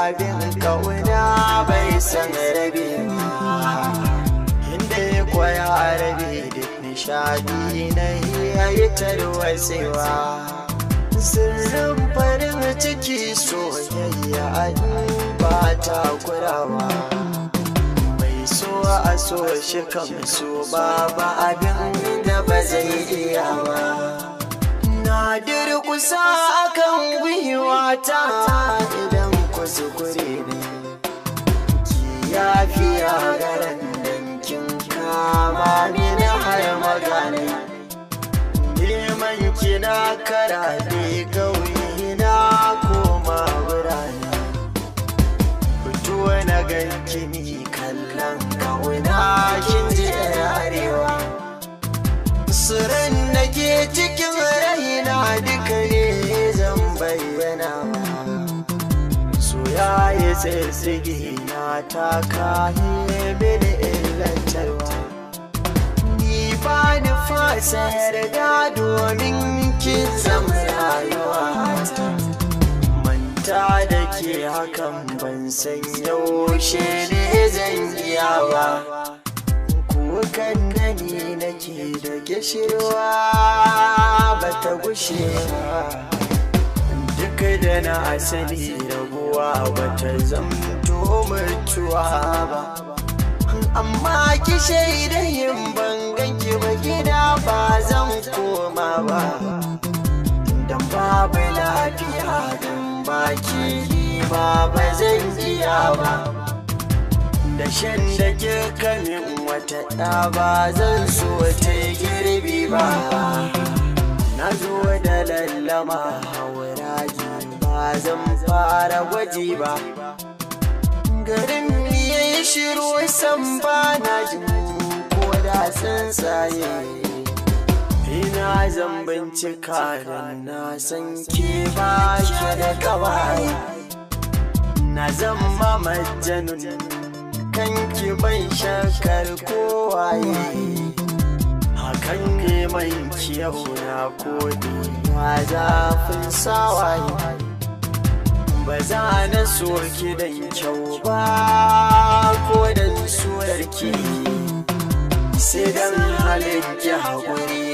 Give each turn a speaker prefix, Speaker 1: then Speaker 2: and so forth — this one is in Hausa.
Speaker 1: Abin kauna bai san rabewa, inda ya kwaya rabe duk nishadi na yayi tarwatsewa. Sirrin farin ciki soyayya in ba takurawa. Mai so a so shi kan so, babu abin da ba zai iya ba. Na durkusa akan gwiwata idan kuskure ne, ki yafiya garan dankin kama mini har magana. Neman kina karaɗe ƙauye na koma birane. Fito na ganki ni kallon ƙauna, kin ji arewa. Sirrin da ke cikin raina duka ne zan bayyana. So ya yi tsitsige na taka mini illantarwa. Ni ba ni fasa yarda domin kin zama rayuwa. Manta da ke hakan ban san yaushe ne zan iya ba. Kukan da ni nake da gishirwa ba ta gushe ba. Duk da na asali rabuwa ba ta zamto mutuwa ba, amma ki shaida yin bangan ki ba gida ba zan koma ba. Dan babu lafiya dan baki ba ba zan iya ba. Da shan da kika min wata ɗa ba zan so ta girbi ba. Na zo da lallama hauraji ba zan fara gwaji ba. Garin ya yi shiru san ba na jin ko da tsuntsaye. Ina zan bincika da na san ke ba ki da kawaye. Na zama majanun kanki, ban shakar kowaye. Hakan neman kiyau na kodi na zafin sawaye. Ba za na so ki dan kyau ba ko dan surarki, sai dan halin ki, haƙuri.